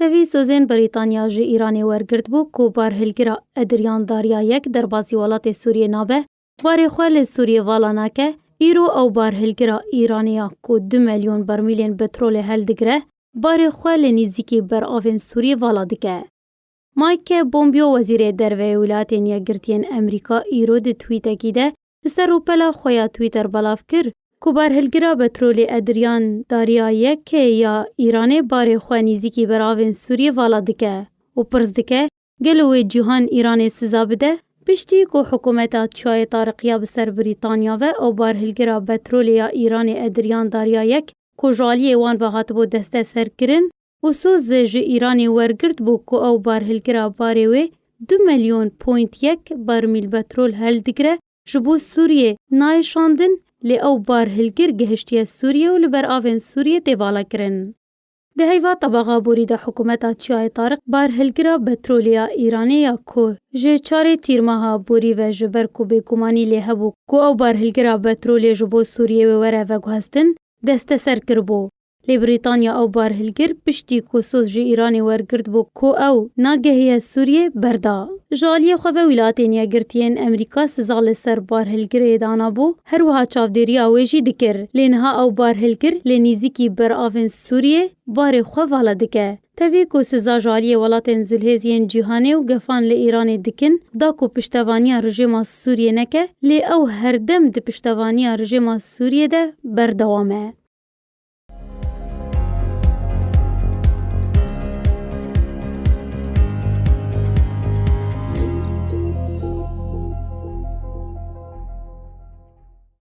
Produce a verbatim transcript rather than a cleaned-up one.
Tevî sozên Brîtanya ji Îranê wergirt bû ku barhilgira Edryan Darya yek derbasî welatê Sûriyê nabe, barê xwe li Sûriyê vala nake, îro ew barhilgira Îranê ya ku du milyon bermîlên petrolê heldigire, barê xwe li nîzîkî beravên Sûriyê vala dike. Mike Pompeo, wezîrê derve yê Wîlayetên Yekgirtiyên Amerîka, îro di twîtekî de li ser rûpela xwe ya Twitter belav kir ku barhilgira petrolê Edryan Darya yek ya Îranê barê xwe nîzîkî beravên Sûriyê vala dike û pirs dike, gelo wê cîhan Îranê siza bide? Piştî ku hikûmeta Çiyayê Tariq ya bi ser Brîtanya ve ew barhilgira petrolê ya Îranê Edryan Darya yek ku ji aliyê wan ve hatibû desteserkirin û soz ji Îranê wergirt bû ku ew barhilgira barê wê du milyon point yek barmîl petrol heldigire, ji bo Sûriyê nayê şandin, lê ew barhilgir gihiştiye Sûriyê û li ber avên Sûriyê tê valakirin. Di heyva tebaxa borî de hikûmeta Çiyayê Tariq barhilgira petrolê ya Îranê ya ku ji çarê Tîrmeha borî ve ji ber ku bêgumanî lê hebû ku ew barhilgira petrolê ji bo Sûriyê wê were veguhestin, desteser kiribû. Lê Brîtanya ew barhilgir piştî ku soz ji Îranê wergirt bû ku ew nagehiye Sûriyê, berda. Ji aliyê xwe ve Wîlayetên Yekgirtiyên Amerîka siza li ser barhilgirê danabû, her wiha çavdêriya wê jî dikir. Lê niha ew barhilgir li nîzîkî beravên Sûriyê barê xwe vala dike. Tevî ku siza ji aliyê welatên zilhêz yên cîhanê û gefan li Îranê dikin, da ku piştevaniya rijêma Sûriyê neke, lê ew herdem di piştevaniya rijêma Sûriyê de berdewam e.